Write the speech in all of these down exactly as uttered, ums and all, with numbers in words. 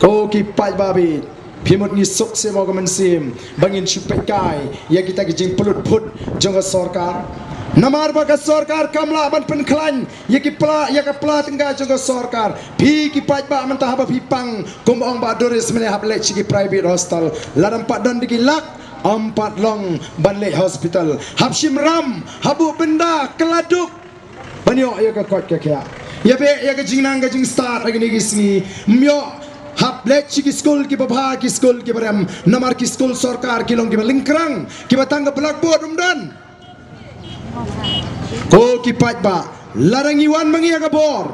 O ki paidbah, phi mut ngi suk seh mo ka mynsiem ba ngin shu peit kai ïa kita ki jingpynlut phut jong ka sorkar. Namar ba ka sorkar kam lah ban pynkhlaiñ ïa ki pla, ïa ka pla tyngka jong ka sorkar. Phi ki paidbah mynta haba phi pang kum ong Bah Doris mynne hap leit sha ki private hostel, lada ym pat don da ki lak, ym pat long ban leit hospital. Hap shim ram, hap buh bynda, kylla duk ban ïoh ïa ka koit ka khiah. Ïa beh ïa ka jingnang ka jingstad ha kine ki sngi. Ym ïoh hap leit sha ki skul kiba bha, ki skul kiba rem. Namar ki skul sorkar ki long kiba lyngkrang, kiba tang ka blackboard ym don. Ko ki paidbah, lada ngi wan ma ngi ïa ka bor,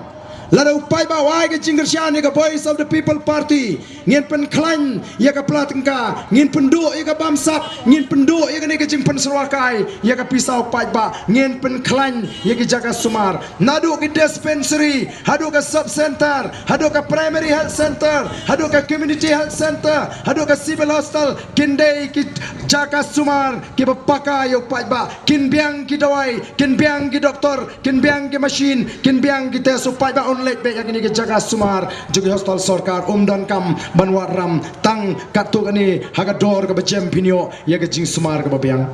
lada u paidbah u ai ka jingkyrshan ïa ka Voice of the People Party, ngin pynkhlaiñ ïa ka pla tyngka, ngin pynduh ïa ka bamsap, ngin pynduh ïa kane ka jingpynsyrwa kai ïa ka pisa u paidbah, ngin pynkhlaiñ ïa ki jaka sumar. Naduh ki dispensary, haduh ka sub center, haduh ka primary health center, haduh ka community health center, haduh ka civil hostel, kin dei ki jaka sumar kiba paka ïa u paidbah. Kin biang ki dawai, kin biang ki doktor, kin biang ki machine, kin biang ki test. U paidbah un leit beit ïa kine ki jaka sumar jong ki hostel sorkar, um donkam ban wad ram. Tang katto katne ha ka dor kaba jem phin ïoh ïa ka jingsumar kaba biang.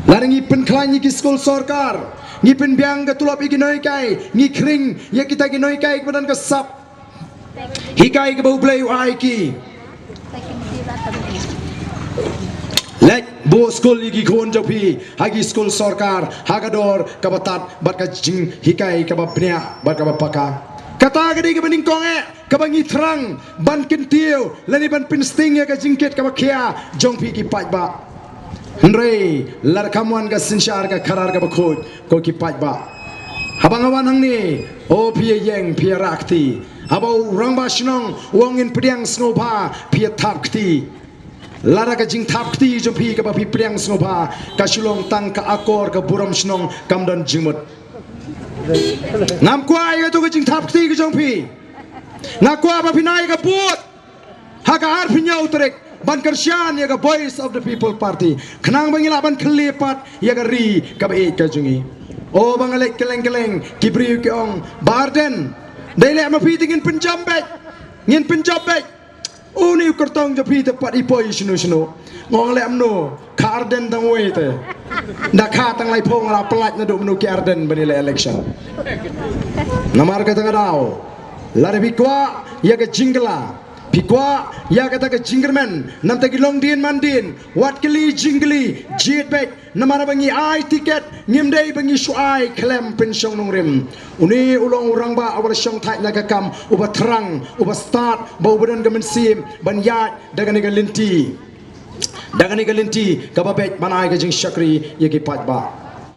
Lada ngi pynkhlaiñ ïa ki skul sorkar, ngi pynbiang ka tulop ïa ki nonghikai, ngi khring ïa kita ki nonghikai kiba don ka sap hikai kaba U Blei u ai ki. Leit buh skul ïa ki khun jong phi ha ki skul sorkar ha ka dor kaba tad bad ka jinghikai kaba bniah bad kaba paka. Kata ka dei kaba nyngkong eh kaba ngi thrang ban kyntiew lane ban pynsting ïa ka jingkit kaba khia jong phi ki paidbah. Hynrei lada kham wan ka synshar ka khadar kaba khuid, ko ki paidbah, haba nga wan hangne, o phi ïa ïeng, phi ïa rah kti. Haba u rangbah shnong u ong ngin pdiang sngewbha, phi ïa thap kti. Lada ka jingthap kti jong phi kaba phi pdiang sngewbha ka shu long tang ka akor ka burom shnong, kam don jingmut. Ngam kwah ïa kato ka jingthap kti ka jong phi. Nga kwah ba phin ai ka vote ha ka arphew hynñiew tarik ban kyrshan ïa ka Voice of the People Party. Khnang ba ngi lah ban khlieh pat ïa ka ri kaba ïeit ka jong ngi. O ba nga leit kylleng kylleng, ki briew ki ong, Bah Ardent, dei leh ma phi te ngin pynjop beit. Ngin pynjop beit. Une u kyrtong jong phi te pat i poi shano shano. Nga ong leh mano, kha Ardent tang wei te. Da kha tang laiphew, nga la pyllait naduh mano ki Ardent ban ïaleh election. Namar kata ka daw, lada phi kwah ïa ka jingkylla, phi kwah ïa kata ka jingkyrmen, namar ta ki longdien mandien, wat kylli jingkylli, jied beit. Namar ba ngi ai tiket, ngim dei ba ngi shu ai khlem pynshong nongrim. Une u long u rangbah uba la shong thait na ka kam, uba thrang, uba stad, bad uba don ka mynsiem ban ïaid da kane ka lynti, da kane ka lynti kaba beit ban ai ka jingshakri ïa ki paidbah.